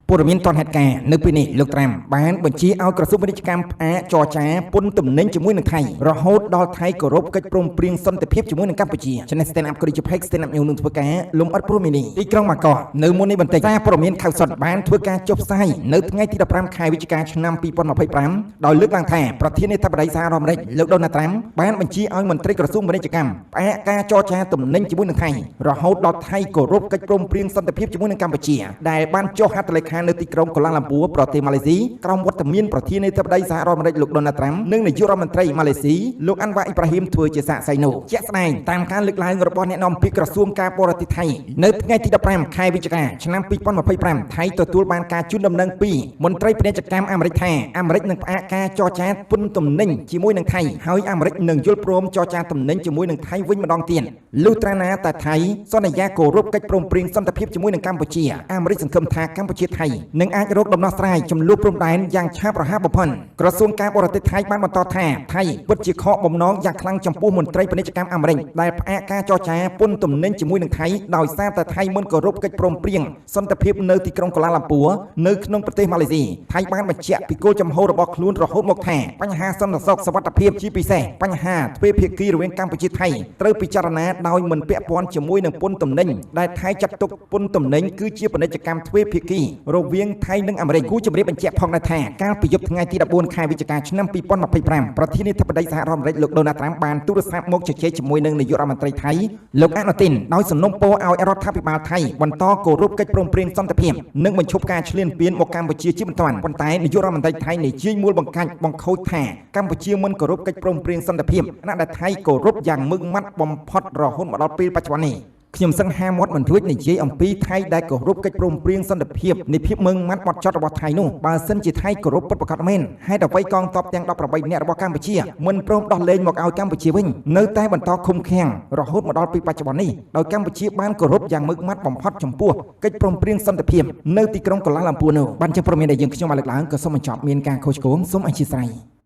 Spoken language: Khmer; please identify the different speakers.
Speaker 1: ព័ត៌មានតនហេតុការណ៍នៅពេលនេះលោកត្រាំបានបញ្ជាឲ្យក្រសួងពាណិជ្ជកម្មផ្អាកចរចាពន្ធទំនិញជាមួយនឹងថៃរហូតដល់ថៃគោរពកិច្ចព្រមព្រៀងសន្តិភាពជាមួយនឹងកម្ពុជា។ ចំណែក Stand Up ក៏ដូចជា Page Stand Up News នឹងធ្វើការលំអិតព្រមនេះទីក្រុងបាងកកនៅមុននេះបន្តិចសារព័ត៌មានខៅសុតបានធ្វើការចុះផ្សាយនៅថ្ងៃទី15ខែវិច្ឆិកាឆ្នាំ2025ដោយលើកឡើងថាប្រធានាធិបតីសហរដ្ឋអាមេរិកលោកដូណាល់ត្រាំបានបញ្ជាឲ្យមន្ត្រីក្រសួងពាណិជ្ជកម្មផ្អាកការចរចាទំនិញជាមួយនឹងថៃរហូតដល់ថៃគោរពកិច្ចព្រមព្រៀងសន្តិភាពជាមួយនឹងកម្ពុជាដែលបានចុះហត្ថលេខានៅទីក្រុងកូឡាឡាំពួរប្រទេសម៉ាឡេស៊ីក្រោមវត្តមានប្រធានាធិបតីសហរដ្ឋអាមេរិកលោកដូណាល់ត្រាំនិងនាយករដ្ឋមន្ត្រីម៉ាឡេស៊ីលោកអាន់វ៉ាអ៊ីប្រាហ៊ីមធ្វើជាសាក្សីនោះ។ជាក់ស្ដែងតាមការលើកឡើងរបស់អ្នកនាំពាក្យក្រសួងការបរទេសថៃនៅថ្ងៃទី15ខែវិច្ឆិកាឆ្នាំ2025ថៃទទួលបានការជូនដំណឹងពីមន្ត្រីពាណិជ្ជកម្មអាមេរិកថាអាមេរិកនឹងផ្អាកការចរចាពន្ធទំនិញជាមួយនឹងថៃហើយអាមេរិកនឹងយល់ព្រមចរចាទំនិញជាមួយនឹងថៃវិញម្ដងទៀតលុះត្រាណាតែថៃសន្យាគោរពកិច្ចព្រមព្រៀងសន្តិភាពជាមួយនឹងកម្ពុជាអាមេរិកសង្ឃឹមថាកម្ពុជាថៃនឹងអាចរកដំណោះស្រាយចំនួនព្រំដែនយ៉ាងឆាប់រហ័សបំផុតក្រសួងការបរទេសថៃបានបន្តថាថៃពិតជាខកបំណងយ៉ាងខ្លាំងចំពោះមន្ត្រីពាណិជ្ជកម្មអាមេរិកដែលផ្អាកការចរចាពន្ធទំនិញជាមួយនឹងថៃដោយសារតែថៃមិនគោរពកិច្ចព្រមព្រៀងសន្តិភាពនៅទីក្រុងកូឡាឡាំពួរនៅក្នុងប្រទេសម៉ាឡេស៊ីថៃបានបញ្ជាក់ពីគោលជំហររបស់ខ្លួនរហូតមកថាបញ្ហាសន្តិសុខសុវត្ថិភាពជាពិសេសបញ្ហាទ្វេភាគីរវាងកម្ពុជាថៃត្រូវពិចារណាដោយមិនពាក់ព័ន្ធជាមួយនឹងពន្ធទំនិញដែលថៃចាត់ទុកពន្ធទំនិញគឺជាពាណិជ្ជកម្មទ្វេភាគីរវាងថៃនិងអាមេរិកគូជម្រាបបញ្ជាក់ផងដែរថាកាលពីយប់ថ្ងៃទី14ខែវិច្ឆិកាឆ្នាំ2025ប្រធានាធិបតីសហរដ្ឋអាមេរិកលោកដូណាល់ត្រាំបានទូរស័ព្ទមកជជែកជាមួយនឹងនាយករដ្ឋមន្ត្រីថៃលោកអានុទីនដោយសំណូមពរឲ្យរដ្ឋាភិបាលថៃបន្តគោរពកិច្ចព្រមព្រៀងសន្តិភាពនិងបញ្ឈប់ការឈ្លានពានមកកម្ពុជាជាបន្ទាន់ប៉ុន្តែនាយករដ្ឋមន្ត្រីថៃនិយាយមួលបង្កាច់បង្ខូចថាកម្ពុជាមិនគោរពកិច្ចព្រមព្រៀងសន្តិភាពខណៈដែលថៃគោរពយ៉ាងម៉ឺងម៉ាត់បំផុតរហូតមកដល់ពេលបច្ចុប្បន្ននេះខ្ញុំសឹងហាមាត់មិនរួចនិយាយអំពីថៃដែលគោរពកិច្ចព្រមព្រៀងសន្តិភាពនៃភាពម៉ឺងម៉ាត់ម៉ត់ចត់របស់ថៃនោះបើសិនជាថៃគោរពពិតប្រាកដមែនហេតុអ្វីកងទ័ពទាំង18នាក់របស់កម្ពុជាមិនព្រមដោះលែងមកឲ្យកម្ពុជាវិញនៅតែបន្តឃុំឃាំងរហូតមកដល់ពេលបច្ចុប្បន្ននេះដោយកម្ពុជាបានគោរពយ៉ាងម៉ឺងម៉ាត់បំផុតចំពោះកិច្ចព្រមព្រៀងសន្តិភាពនៅទីក្រុងកូឡាឡាំពួរនោះបានចឹងព្រមមានដែលយើងខ្ញុំបានលើកឡើងក៏សូមបញ្ចប់មានការខុសឆ្គងសូមអធ្យាស្រ័យ។